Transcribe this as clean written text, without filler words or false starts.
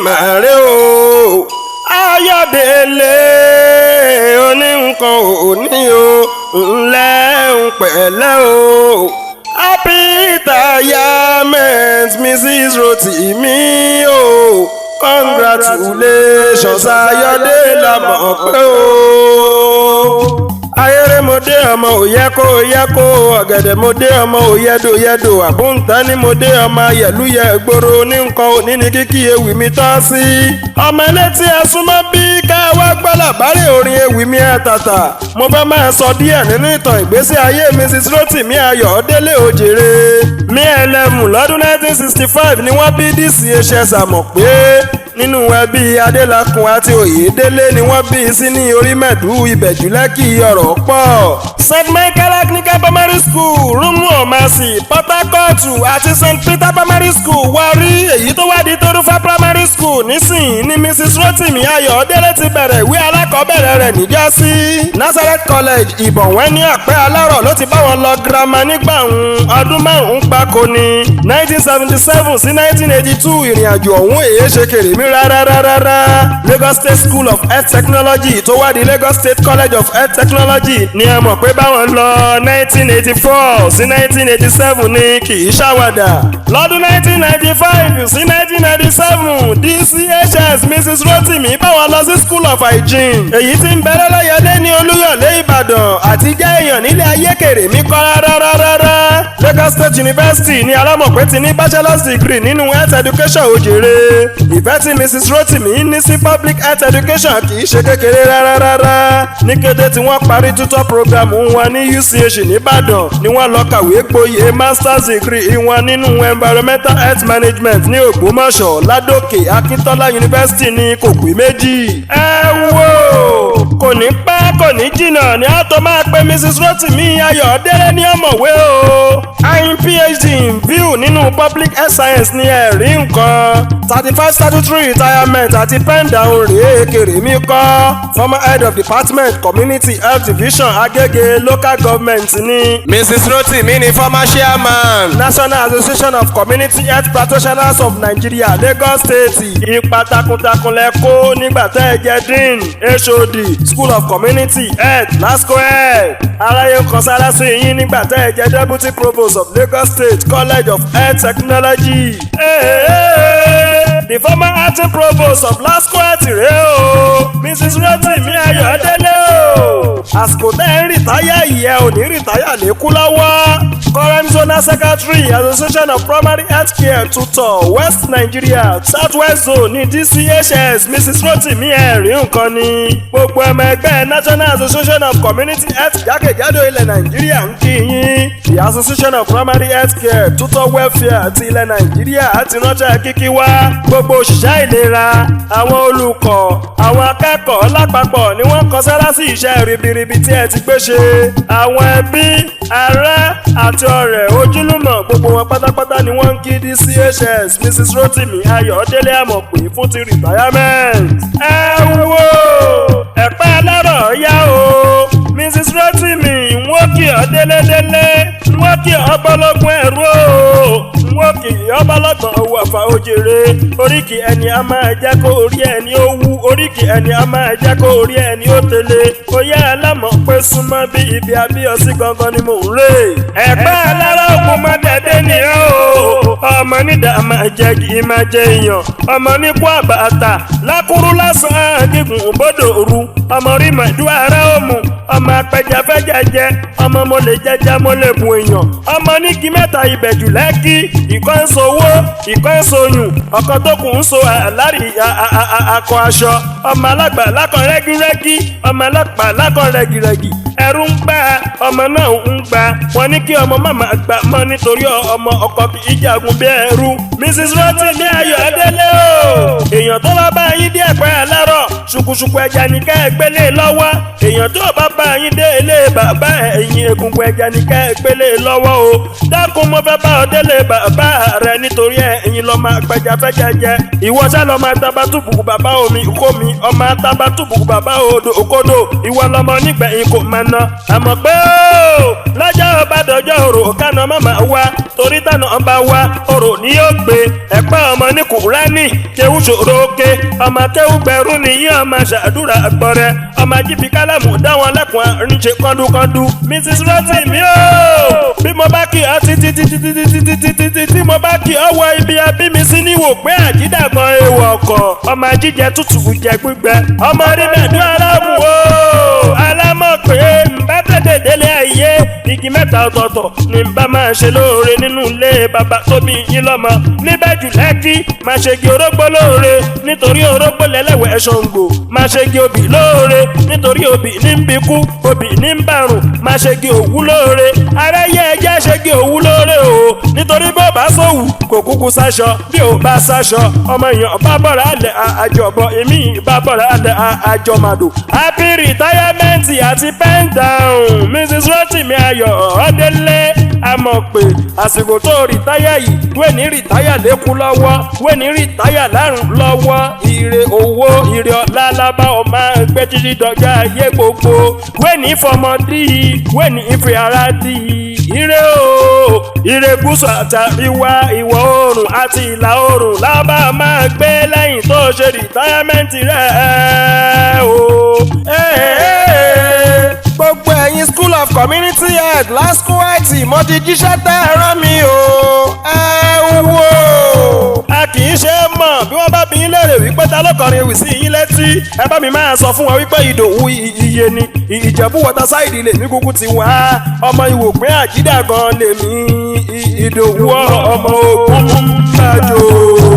Màrè o, Ayọ̀délé oníǹkan òní o, ńlẹ́ ń pẹ̀lẹ́ o. Happy retirement, Mrs. Rotimi o. Congratulations, Ayọ̀délé mọ̀ pé o. Ayéré mo dé, ọmọ òyẹ kó yẹ kó ọ̀gẹ̀dẹ̀ mo dé, ọmọ òyẹdò yẹdò àbúntán ni mo dé, ọmọ ayẹ̀lúyẹ gbòòrò ní nǹkan òní ní kíkí ewì mi tọ́ sí. Ọmọ elétí ẹsùn mọ́ bí ká wá gbọ́ làbárè orin ewì mi àtàtà. Mo fẹ́ máa sọ díẹ̀ nínú ìtàn ìgbésí ayé Mrs. Rotimi Ayọ̀délé Òjèrè. Ní ẹlẹ́mù lọ́dún 1965 ni wọ́n bí DCHS àmọ̀ pé nínú ẹbí Adélakùn àti Oyèdélé ni wọ́n bí sí ní Orímẹ̀dú, Ìbẹ̀jú Lẹ́kì ọ̀rọ̀ pọ̀. St Michael Anglican Primary School, Rúmù Ọ̀másì, Port Harcourt àti St Peter Primary School, Warri, èyí tó wá di Torufa Primary School nísìnyí, ní Mrs. Rotimi Ayọ̀délé ti bẹ̀rẹ̀ ìwé alákọ̀ọ́bẹ̀rẹ̀ rẹ̀ níjọ́sí. Nazareth College, Ìbọ̀wẹ́ ní Àpẹ́ Alárọ̀ ló ti bá wọn lọ girama nígbà ọdún 5 gbáko ní 1977 sí 1982. Ìrìn àjò ọ̀hún èyí ṣe kèrè mí rárá rárá. Lagos State School of Health Technology tó wá di Lagos State College of Health Technology ni ẹ mọ̀ pé báwọn lọ 1984 sí 1987 ní, kì í ṣàwàdà. Lọ́dún 1995 sí 1997, DCHS Mrs. Rotimi báwọn lọ sí School of Hygiene, èyí tí ń bẹ̀rẹ̀ lọ́yọ̀dé ní Olúyọ̀lé, Ìbàdàn. Àti jẹ́ èèyàn nílé ayé kèrè mí kọ́ rárá rárá. Lagos State University ní alámọ̀pẹ́ ti ní bachelor's degree nínú health education òjèrè. Ìfẹ́ tí Mrs. Rotimi ní sí public health education kì í ṣe kékeré rárá rárá. Ní kété tí wọ́n parí tutor program wọn ní UCH nìbàdàn ni wọ́n lọ kàwé gboyè masters degree wọn nínú environmental health management ní Ògbómọ̀ṣọ́, Ládòkè Akíntọ́lá University ní kò pé méjì. Ẹ wo, kò ní pẹ́, kò ní jìnnà ní a tó máa pe Mrs. Rotimi Ayọ̀délé ní ọ̀mọ̀wé o. Ayin PhD in view nínú public health science ní ẹ̀rí nǹkan. 35 statutory retirement àti pen down rèé, kèrè mi kọ́. Former head of department, Community Health Division, Agege Local Government ní. Mrs. Rotimi ni former chairman, National Association of Community Health Practitioners of Nigeria, Lagos State. Ipa takuntakun lẹ kó nígbà tẹ́ ẹ jẹ́ dean, HOD, School of Community Health, LASCO Health. Aráyé kan sára sí yín nígbà tẹ́ ẹ jẹ́ deputy provost of Lagos State College of Health Technology. Hey, hey, the former acting provost of LASCO Health rèé o, Mrs. Rotimi Ayọ̀délé o. Àsìkò tẹ́ ẹ ń retire yìí, ẹ ò ní retire lékú lọ́wọ́. Current zonal secretary, Association of Primary Health Care Tutor, West Nigeria, South West Zone ní DCHS Mrs. Rotimi ẹ̀rí nǹkan ni. Gbogbo ọmọ ẹgbẹ́ National Association of Community Health jákèjádò ilẹ̀ Nàìjíríà ń kí yín. The Association of Primary Health Care Tutor Welfare ti ilẹ̀ Nàìjíríà ti ránṣẹ́ kíkí wá. Gbogbo òṣìṣẹ́ ìlera, àwọn olùkọ́, àwọn akẹ́kọ̀ọ́ lápapọ̀ ni wọ́n kọ sára sí iṣẹ́ ribiribi tí ẹ ti gbé ṣe. Àwọn ẹbí, ará àti ọ̀rẹ́, ojúlùmọ̀, gbogbo wọn pátápátá ni wọ́n ń kí DCHS Mrs. Rotimi Ayọ̀délé Àmọ̀pé fún ti retirement. Ẹ wo, ẹ̀pẹ́ alárọ̀ yá o, Mrs. Rotimi, wọ́n kì ọ́ délédélé, wọ́n kì ọ́ bọ́lọ́gbọ́n ẹ̀rú o, wọ́n kì ọ́ bọ́lọ́gbọ̀n owó àfà òjèrè. Oríkì ẹni a máa jẹ́ kó orí ẹni ó wú, oríkì ẹni a máa jẹ́ kó orí ẹni ó tẹ̀lé. Oyè alámọ̀ pé súnmọ́ bí ibi abíyọsí gangan ni mò ń rè. Ẹ̀pẹ́ alára òkun máa dẹ̀dẹ̀ ní o, ọmọ nídà máa jẹ́ kí í máa jẹ èèyàn, ọmọ ní kó àbàtà lákúrú lásán gígùn bọ́dọ̀ òru, ọmọ rí màdú ara òmù, ọmọ apẹja fẹ́ jẹjẹ, ọmọ mo lè jẹjẹ, mo lè bùn èèyàn, ọmọ nígi mẹ́ta Ìbẹ̀jù Lẹ́kì, ìkan ń sowó, ìkan ń soyùn, ọ̀kan tó kù ń so àlárí akọ aṣọ, ọmọ alágbà lákọ rẹ́gírẹ́gí, ọmọ alápà lákọ rẹ́gírẹ́gí. Ẹrú ń gbà, ọmọ náà ń gbà. Wọn ní kí ọmọ màmá gbà mọ́ nítorí ọmọ ọkọ kì í jagun bí ẹrú. Mrs. Rotimi Ayọ̀délé o, èèyàn tó bá bá yín dé ẹ̀pẹ́ alárọ̀, ṣùkùṣùkù ẹja ní ká ẹ gbélé lọ́wọ́. Èèyàn tó bá bá yín dé ilé bàbá ẹ̀yìn egungun ẹja ní kẹ́ ẹ gbélé lọ́wọ́ o. Dákun, mo fẹ́ bá ọ délé bàbá rẹ nítorí ẹ̀yin lọ́ máa pẹja fẹ́ jẹjẹ. Ìwọ ṣá lọ́ máa tabatúbù bàbá omi kó mi, ọmọ tabatúbù bàbá odò òkodò. Ìwọ lọmọ nígbẹ̀yìn kò máa ná. Àmọ́ pé ó lọ́jọ́ ọba dọjọ́ òrò kánà mọ́mọ́ wa, torí tànà ọba wa òrò ni yóò gbé. Ẹ̀pẹ́ ọmọ ní Kùránì kéwú ṣòro ké, ọmọ kéwú gbẹrú nìyí, ọmọ ṣàdúrà gbọrẹ, ọmọ jíbi kálámù dáwọn lẹ́kùn àrùn ṣe kọ́ńdúkọ́ńdú. Mrs Rotimi o, bí mo bá kí ọ títí títí títí títí títí tí mo bá kí ọ wọ ibi abí mi sí níwò pé àjídàgbọ̀n èèwọ̀ ọkọ̀, ọmọ jíjẹ tútù jẹ gbígbẹ, ọmọ rí mẹ́ẹ̀dún aláàmú o alámọ̀ pé ń bá tètè délé ayé, igi mẹ́ta ọ̀tọ̀ọ̀tọ̀ ni ń bá máa ṣe lóore nínú ilé bàbá tó bí yín lọ́mọ níbẹ̀ jù Lẹ́kí. Máa ṣe igi orógbó lóore nítorí orógbó lẹ́lẹ́wẹ̀ ṣòǹgò. Máa ṣe igi obì lóore nítorí obì ní ń bikú, obì ní ń bàrùn. Máa ṣe igi òwú lóore. Aráyé, ẹjẹ́ ṣe igi òwú lóore o, nítorí bó bá sòwù kò kúkú sáṣọ, bí ò bá sáṣọ ọmọ èèyàn bá bọ̀rọ̀ alẹ̀ àjọbọ, èmi bá bọ̀rọ̀ alẹ̀ àjọmàdò. Happy retirement àti pen down, Mrs Rotimi Ayọ̀ Ọ̀dẹ́lẹ̀. A mọ̀ pé àsìkò tó retire yìí, wẹ́ẹ̀ ní retire lẹ́kú lọ́wọ́, wẹ́ẹ̀ ní retire lárùn lọ́wọ́. Ire owó, ire ọ̀la lábá ọmọ ẹgbẹ́ títí dọjọ́ ayé gbogbo. Wẹ́ẹ̀ ní fọmọ dí, wẹ́ẹ̀ ní ìfẹ́ ara dí. Ire o, ire gúúsù àtàríwá, ìwọ̀ oòrùn àti ìlà oòrùn lábá máa gbé lẹ́yìn tó ṣe retirement rẹ̀ o. Gbogbo ẹ̀yin School of Community Health LASCOHEALTH, mo ti jíṣẹ́ tẹ́ ẹ rán mi o, ẹ wò. A kì í ṣe é mọ̀ bí wọ́n bá bí yín léèrè wípé ta ló kọrin ewì sí yín létí, ẹ bá mi máa sọ fún wọn wípé Ìdòwú iye ni Ìjẹ̀bú Waterside lèmi kúkú ti wá, ọmọ Ìwòpin Àjídà gan lèmi, Ìdòwú ọmọ ogun bàjọ́.